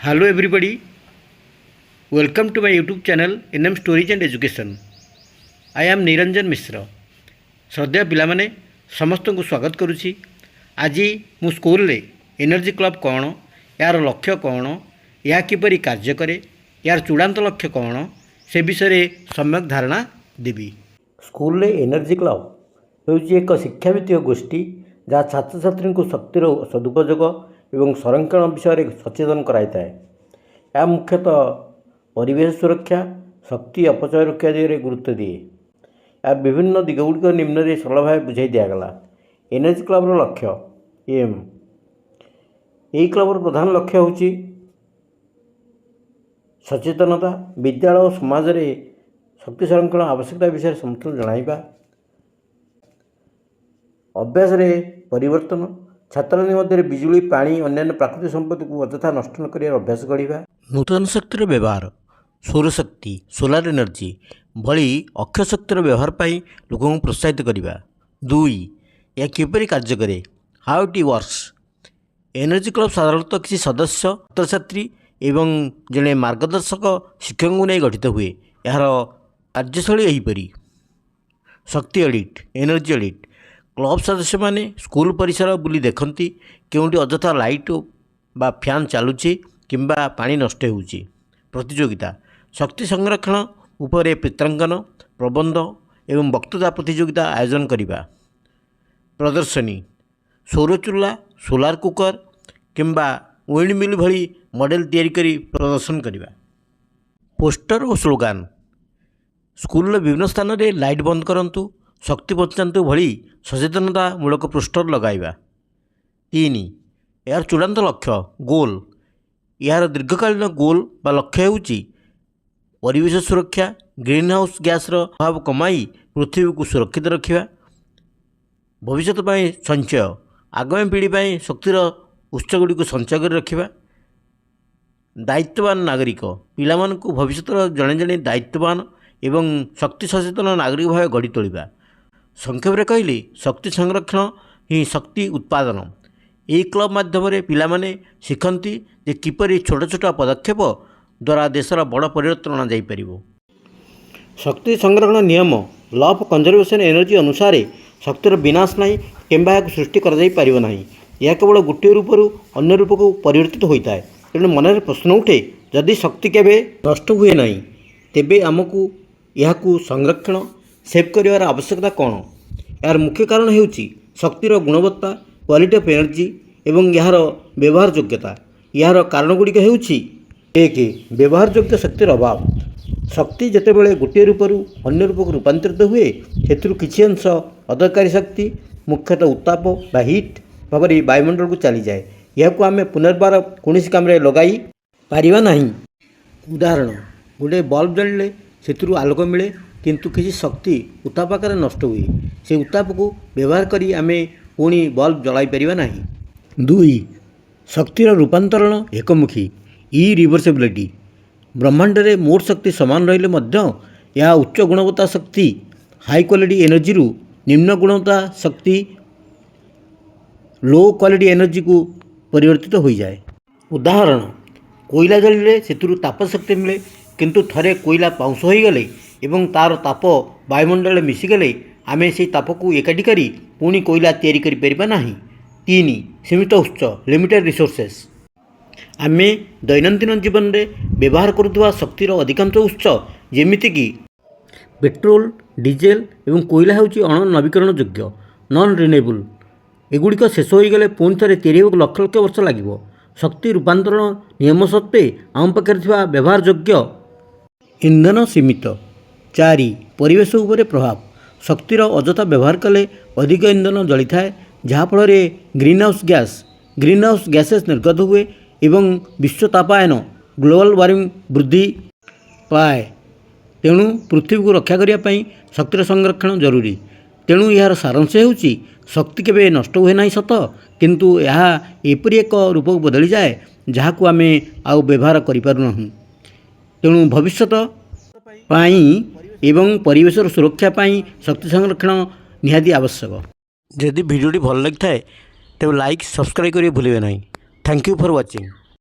Hello everybody, welcome to my YouTube channel NM Stories and Education. I am Niranjan Mishra. ଶ୍ରଦ୍ଧେୟ ପିଲାମାନେ, ସମସ୍ତଙ୍କୁ ସ୍ୱାଗତ କରୁଛି। ଆଜି ମୁଁ ସ୍କୁଲରେ ଏନର୍ଜି କ୍ଲବ୍ କ'ଣ, ଏହାର ଲକ୍ଷ୍ୟ କ'ଣ, ଏହା କିପରି କାର୍ଯ୍ୟ କରେ, ଏହାର ଚୂଡ଼ାନ୍ତ ଲକ୍ଷ୍ୟ କ'ଣ, ସେ ବିଷୟରେ ସମ୍ୟକ ଧାରଣା ଦେବି। ସ୍କୁଲରେ ଏନର୍ଜି କ୍ଲବ୍ ହେଉଛି ଏକ ଶିକ୍ଷାଭିତ୍ତିକ ଗୋଷ୍ଠୀ, ଯାହା ଛାତ୍ରଛାତ୍ରୀଙ୍କୁ ଶକ୍ତିର ସଦୁପଯୋଗ ଏବଂ ସଂରକ୍ଷଣ ବିଷୟରେ ସଚେତନ କରାଇଥାଏ। ଏହା ମୁଖ୍ୟତଃ ପରିବେଶ ସୁରକ୍ଷା, ଶକ୍ତି ଅପଚୟ ରୋକିବା ଦିଗରେ ଗୁରୁତ୍ୱ ଦିଏ। ଏହାର ବିଭିନ୍ନ ଦିଗ ଗୁଡ଼ିକ ନିମ୍ନରେ ସରଳ ଭାବେ ବୁଝାଇ ଦିଆଗଲା। ଏନର୍ଜି କ୍ଲବ୍ର ଲକ୍ଷ୍ୟ, ଏମ୍। ଏହି କ୍ଲବ୍ର ପ୍ରଧାନ ଲକ୍ଷ୍ୟ ହେଉଛି ସଚେତନତା, ବିଦ୍ୟାଳୟ ଓ ସମାଜରେ ଶକ୍ତି ସଂରକ୍ଷଣ ଆବଶ୍ୟକତା ବିଷୟରେ ସମସ୍ତଙ୍କୁ ଜଣାଇବା, ଅଭ୍ୟାସରେ ପରିବର୍ତ୍ତନ, ଛାତ୍ରଛାତ୍ରୀଙ୍କ ମଧ୍ୟରେ ବିଜୁଳି, ପାଣି, ଅନ୍ୟାନ୍ୟ ପ୍ରାକୃତିକ ସମ୍ପତ୍ତିକୁ ଅଯଥା ନଷ୍ଟ ନ କରିବାର ଅଭ୍ୟାସ ଗଢ଼ିବା, ନୂତନ ଶକ୍ତିର ବ୍ୟବହାର, ସୌରଶକ୍ତି, ସୋଲାର ଏନର୍ଜି ଭଳି ଅକ୍ଷୟ ଶକ୍ତିର ବ୍ୟବହାର ପାଇଁ ଲୋକଙ୍କୁ ପ୍ରୋତ୍ସାହିତ କରିବା। ଦୁଇ, ଏହା କିପରି କାର୍ଯ୍ୟ କରେ? How it works? Energy club ସାଧାରଣତଃ କିଛି ସଦସ୍ୟ ଛାତ୍ରଛାତ୍ରୀ ଏବଂ ଜଣେ ମାର୍ଗଦର୍ଶକ ଶିକ୍ଷକଙ୍କୁ ନେଇ ଗଠିତ ହୁଏ। ଏହାର କାର୍ଯ୍ୟଶୈଳୀ ଏହିପରି। ଶକ୍ତି ଅଡ଼ିଟ୍, ଏନର୍ଜି ଅଡ଼ିଟ୍। କ୍ଲବ୍ ସଦସ୍ୟମାନେ ସ୍କୁଲ ପରିସର ବୁଲି ଦେଖନ୍ତି, କେଉଁଠି ଅଯଥା ଲାଇଟ୍ ବା ଫ୍ୟାନ୍ ଚାଲୁଛି କିମ୍ବା ପାଣି ନଷ୍ଟ ହେଉଛି। ପ୍ରତିଯୋଗିତା, ଶକ୍ତି ସଂରକ୍ଷଣ ଉପରେ ଚିତ୍ରାଙ୍କନ, ପ୍ରବନ୍ଧ ଏବଂ ବକ୍ତୃତା ପ୍ରତିଯୋଗିତା ଆୟୋଜନ କରିବା। ପ୍ରଦର୍ଶନୀ, ସୌର ଚୁଲା, ସୋଲାର କୁକର୍ କିମ୍ବା ୱିଣ୍ଡ ମିଲ୍ ଭଳି ମଡ଼େଲ ତିଆରି କରି ପ୍ରଦର୍ଶନ କରିବା। ପୋଷ୍ଟର ଓ ସ୍ଲୋଗାନ, ସ୍କୁଲର ବିଭିନ୍ନ ସ୍ଥାନରେ ଲାଇଟ୍ ବନ୍ଦ କରନ୍ତୁ, ଶକ୍ତି ବଞ୍ଚାନ୍ତୁ ଭଳି ସଚେତନତାମୂଳକ ପୋଷ୍ଟର ଲଗାଇବା। ତିନି, ଏହାର ଚୂଡ଼ାନ୍ତ ଲକ୍ଷ୍ୟ, ଗୋଲ୍। ଏହାର ଦୀର୍ଘକାଳୀନ ଗୋଲ୍ ବା ଲକ୍ଷ୍ୟ ହେଉଛି ପରିବେଶ ସୁରକ୍ଷା, ଗ୍ରୀନ୍ ହାଉସ୍ ଗ୍ୟାସ୍ର ପ୍ରଭାବ କମାଇ ପୃଥିବୀକୁ ସୁରକ୍ଷିତ ରଖିବା, ଭବିଷ୍ୟତ ପାଇଁ ସଞ୍ଚୟ, ଆଗାମୀ ପିଢ଼ି ପାଇଁ ଶକ୍ତିର ଉତ୍ସଗୁଡ଼ିକୁ ସଞ୍ଚୟ କରି ରଖିବା, ଦାୟିତ୍ୱବାନ ନାଗରିକ, ପିଲାମାନଙ୍କୁ ଭବିଷ୍ୟତର ଜଣେ ଜଣେ ଦାୟିତ୍ୱବାନ ଏବଂ ଶକ୍ତି ସଚେତନ ନାଗରିକ ଭାବେ ଗଢ଼ି ତୋଳିବା। ସଂକ୍ଷେପରେ କହିଲେ, ଶକ୍ତି ସଂରକ୍ଷଣ ହିଁ ଶକ୍ତି ଉତ୍ପାଦନ। ଏହି କ୍ଲବ୍ ମାଧ୍ୟମରେ ପିଲାମାନେ ଶିଖନ୍ତି ଯେ କିପରି ଛୋଟ ଛୋଟ ପଦକ୍ଷେପ ଦ୍ୱାରା ଦେଶର ବଡ଼ ପରିବର୍ତ୍ତନ ଅଣାଯାଇପାରିବ। ଶକ୍ତି ସଂରକ୍ଷଣ ନିୟମ, ଲ ଅଫ୍ କନଜରଭେସନ୍ ଏନର୍ଜି ଅନୁସାରେ ଶକ୍ତିର ବିନାଶ ନାହିଁ କିମ୍ବା ଏହାକୁ ସୃଷ୍ଟି କରାଯାଇପାରିବ ନାହିଁ। ଏହା କେବଳ ଗୋଟିଏ ରୂପରୁ ଅନ୍ୟ ରୂପକୁ ପରିବର୍ତ୍ତିତ ହୋଇଥାଏ। ତେଣୁ ମନରେ ପ୍ରଶ୍ନ ଉଠେ, ଯଦି ଶକ୍ତି କେବେ ନଷ୍ଟ ହୁଏ ନାହିଁ, ତେବେ ଆମକୁ ଏହାକୁ ସଂରକ୍ଷଣ, ସେଭ୍ କରିବାର ଆବଶ୍ୟକତା କ'ଣ? ଏହାର ମୁଖ୍ୟ କାରଣ ହେଉଛି ଶକ୍ତିର ଗୁଣବତ୍ତା, କ୍ୱାଲିଟି ଅଫ୍ ଏନର୍ଜି ଏବଂ ଏହାର ବ୍ୟବହାର ଯୋଗ୍ୟତା। ଏହାର କାରଣ ଗୁଡ଼ିକ ହେଉଛି: ଏକ, ବ୍ୟବହାରଯୋଗ୍ୟ ଶକ୍ତିର ଅଭାବ। ଶକ୍ତି ଯେତେବେଳେ ଗୋଟିଏ ରୂପରୁ ଅନ୍ୟ ରୂପକୁ ରୂପାନ୍ତରିତ ହୁଏ, ସେଥିରୁ କିଛି ଅଂଶ ଅଦରକାରୀ ଶକ୍ତି, ମୁଖ୍ୟତଃ ଉତ୍ତାପ ବା ହିଟ୍ ଭାବରେ ବାୟୁମଣ୍ଡଳକୁ ଚାଲିଯାଏ। ଏହାକୁ ଆମେ ପୁନର୍ବାର କୌଣସି କାମରେ ଲଗାଇ ପାରିବା ନାହିଁ। ଉଦାହରଣ, ଗୋଟିଏ ବଲ୍ବ ଜଳିଲେ ସେଥିରୁ ଆଲୋକ ମିଳେ, କିନ୍ତୁ କିଛି ଶକ୍ତି ଉତ୍ତାପ ଆକାରରେ ନଷ୍ଟ ହୁଏ। ସେ ଉତ୍ତାପକୁ ବ୍ୟବହାର କରି ଆମେ ପୁଣି ବଲ୍ବ ଜଳାଇ ପାରିବା ନାହିଁ। ଦୁଇ, ଶକ୍ତିର ରୂପାନ୍ତରଣ ଏକମୁଖୀ, ଇରିଭର୍ସିବିଲିଟି। ବ୍ରହ୍ମାଣ୍ଡରେ ମୋଟ ଶକ୍ତି ସମାନ ରହିଲେ ମଧ୍ୟ ଏହା ଉଚ୍ଚ ଗୁଣବତ୍ତା ଶକ୍ତି, ହାଇ କ୍ୱାଲିଟି ଏନର୍ଜିରୁ ନିମ୍ନ ଗୁଣବତ୍ତା ଶକ୍ତି, ଲୋ କ୍ୱାଲିଟି ଏନର୍ଜିକୁ ପରିବର୍ତ୍ତିତ ହୋଇଯାଏ। ଉଦାହରଣ, କୋଇଲା ଜଳିଲେ ସେଥିରୁ ତାପ ଶକ୍ତି ମିଳେ, କିନ୍ତୁ ଥରେ କୋଇଲା ପାଉଁଶ ହୋଇଗଲେ ଏବଂ ତା'ର ତାପ ବାୟୁମଣ୍ଡଳରେ ମିଶିଗଲେ, ଆମେ ସେହି ତାପକୁ ଏକାଠି କରି ପୁଣି କୋଇଲା ତିଆରି କରିପାରିବା ନାହିଁ। ତିନି, ସୀମିତ ଉତ୍ସ, ଲିମିଟେଡ଼ ରିସୋର୍ସେସ୍। ଆମେ ଦୈନନ୍ଦିନ ଜୀବନରେ ବ୍ୟବହାର କରୁଥିବା ଶକ୍ତିର ଅଧିକାଂଶ ଉତ୍ସ, ଯେମିତିକି ପେଟ୍ରୋଲ, ଡିଜେଲ ଏବଂ କୋଇଲା ହେଉଛି ଅଣ ନବୀକରଣ ଯୋଗ୍ୟ, ନନ୍ ରିନ୍ୟୁଏବୁଲ୍। ଏଗୁଡ଼ିକ ଶେଷ ହୋଇଗଲେ ପୁଣି ଥରେ ତିଆରି ହେବାକୁ ଲକ୍ଷ ଲକ୍ଷ ବର୍ଷ ଲାଗିବ। ଶକ୍ତି ରୂପାନ୍ତରଣ ନିୟମ ସତ୍ତ୍ୱେ ଆମ ପାଖରେ ଥିବା ବ୍ୟବହାର ଯୋଗ୍ୟ ଇନ୍ଧନ ସୀମିତ। ଚାରି, ପରିବେଶ ଉପରେ ପ୍ରଭାବ। ଶକ୍ତିର ଅଯଥା ବ୍ୟବହାର କଲେ ଅଧିକ ଇନ୍ଧନ ଜଳିଥାଏ, ଯାହାଫଳରେ ଗ୍ରୀନ୍ ହାଉସ୍ ଗ୍ୟାସେସ୍ ନିର୍ଗତ ହୁଏ ଏବଂ ବିଶ୍ୱ ତାପାୟନ, ଗ୍ଲୋବାଲ୍ ୱାର୍ମିଂ ବୃଦ୍ଧି ପାଏ। ତେଣୁ ପୃଥିବୀକୁ ରକ୍ଷା କରିବା ପାଇଁ ଶକ୍ତିର ସଂରକ୍ଷଣ ଜରୁରୀ। ତେଣୁ ଏହାର ସାରାଂଶ ହେଉଛି, ଶକ୍ତି କେବେ ନଷ୍ଟ ହୁଏ ନାହିଁ ସତ, କିନ୍ତୁ ଏହା ଏପରି ଏକ ରୂପକୁ ବଦଳିଯାଏ, ଯାହାକୁ ଆମେ ଆଉ ବ୍ୟବହାର କରିପାରୁନାହୁଁ। ତେଣୁ ଭବିଷ୍ୟତ ପାଇଁ ଏବଂ ପରିବେଶର ସୁରକ୍ଷା ପାଇଁ ଶକ୍ତି ସଂରକ୍ଷଣ ନିହାତି ଆବଶ୍ୟକ। ଯଦି ଭିଡ଼ିଓଟି ଭଲ ଲାଗିଥାଏ, ତେବେ ଲାଇକ୍, ସବସ୍କ୍ରାଇବ୍ କରିବାକୁ ଭୁଲିବେ ନାହିଁ। Thank you for watching.